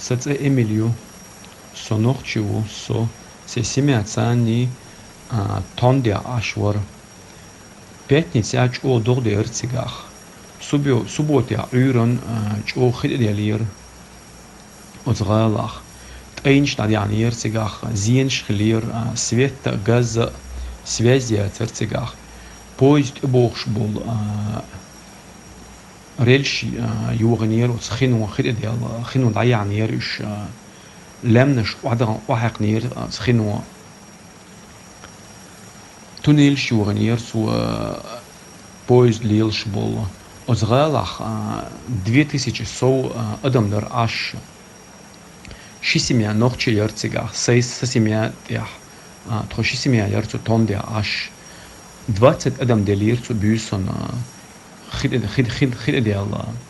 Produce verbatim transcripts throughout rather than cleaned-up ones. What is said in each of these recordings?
Са цӀе Эмиль ю, со нохчи ву, со, сай семья царни, а, тонде Ӏаш вар. Пятниця чӀо догӀдер цигах. Субё-, субботя Ӏуйран, а, чӀо хитӀаделер оцу гӀалах. ТӀайнаш дӀадяхьнер цигах, зенаш хилер, а, свет а, газ а, связь яцар цигах. Поезд тӀебохуш болу, а, рельс, а, йогӀинера оцу хино хитӀаделла, хино дӀаяхьнера уьш, а, лаьмнаш охьадан-, охьаькхнера, а, оцу хино. Туннелш йогӀинера цо, а, поезд лелаш болу. Оцу гӀалах, а, две тысячи сов, а, адам дара Ӏаш. Ши семья нохчи яра цигахь, сай сан семья тӀехь, а, тхо ши семья яра цу тонде Ӏаш. Двадцать адам делира цу буьйсанна, хи-, хи-, хи-, хи-, хи-, делла.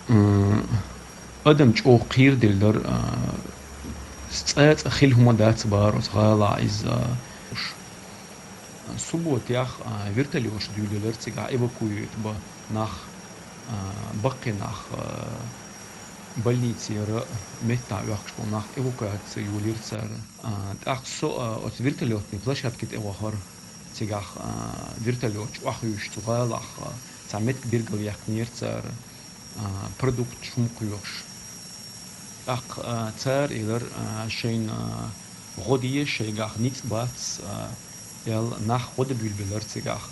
М, адам чӀогӀа кхийр дилла дара, а, цкъа-цкъа хила хӀума дац бахара оцу гӀалахь иза. Субботех, а, вертолёташ дуьйлалара цигахь эвакуировать бан нах, а, баккхий нах, а, больницера меттахь оьхкуш болу нах эвакуаци йолийра цара. А, тӀаккха со, а, оцу вертолётный площадке тӀе вахара. Цигахь, а, вертолёташ охьахуьйсуш цу гӀалахь, а, цхьа меттиг билгалъяьккхинера цара, а, продукташ хӀума кхоьхуш. ТӀаккха, а, цара элира, а, шайна, а, гӀо де, шайгахь ницкъ бац, а, аьлла, нах гӀо дан буьйлабелира цигахь.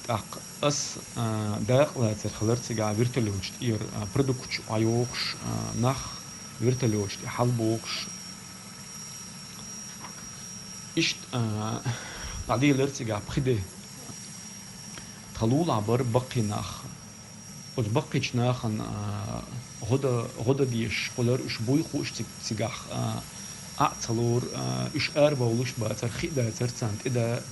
ТӀаккха ас, а, дакъа лацар хилар цигахь вертолёташ тӀера, а, продукташ охьайохуш, а, нах вертолёташ тӀе хьалабохуш. Иштта, а, дӀаделира цигахь пхи де. Тхан лулахь бара баккхий нах. Оцу баккхийчу нахана, а, гӀо дан, гӀо дан дезаш хуьлура уьш, буй хууш ци-, цигахь, а, Ӏа а ца лору, а, уьш арабовлуш а бацара, хи а дацара царна тӀеда.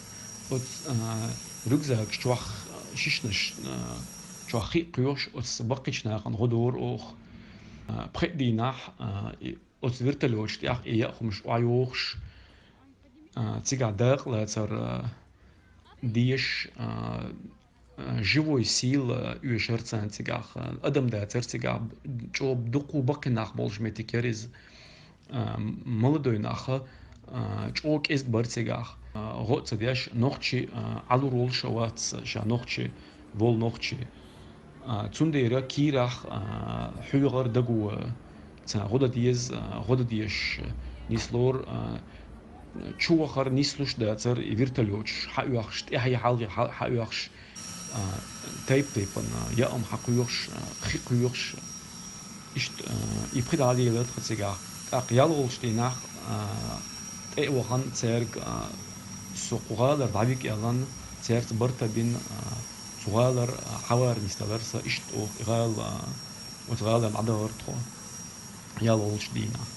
Оцу, а, рюкзакаш чохь, а, шишнаш, а, чохь хи а кхоьхуш, оцу баккхийчу нахана гӀо дора оха. А, пхеа дийнахь, а, и, оцу вертолёташ тӀехь и яа хӀумаш охьайохуш, а, цигахь дакъа лацар, а, дезаш, а, а, живой сила оьшура царна цигахь, а, адам дацара цигахь, чӀогӀа дуккха а баккхий нах болуш меттиг яра иза. А, молодой нах, а, чӀогӀа кӀезиг бара цигахь. А, гӀо а ца деш, нохчи, а, Ӏалур волуш а вац, ша нохчи, волу нохчи. А, цундела кийрахь, а, хьоьгӀара даго, а, цхьа гӀо дан деза, а, гӀо дан дезаш нислора, а, чу вахара нислуш дацара и вертолёташ хьаоьхуш, тӀаьхье-хьалхе хьа-, хьаоьхуш, а, тайп-тайпана яа хӀума хьакхоьхуш, а, хи кхоьхуш. Иштта, а, и пхи де дӀаделира тхан цигахь. ТӀаккха ялхолгӀачу дийнахь, а, тӀе а вахана цаьрга, а, со кху гӀалара дӀавига аьлла, цаьрца барт а бина, а, цу гӀалара, а, хьавар нисделира сан, иштта оха и гӀала, а, оцу гӀалара дӀадахара тхо ялхолгӀачу дийнахь.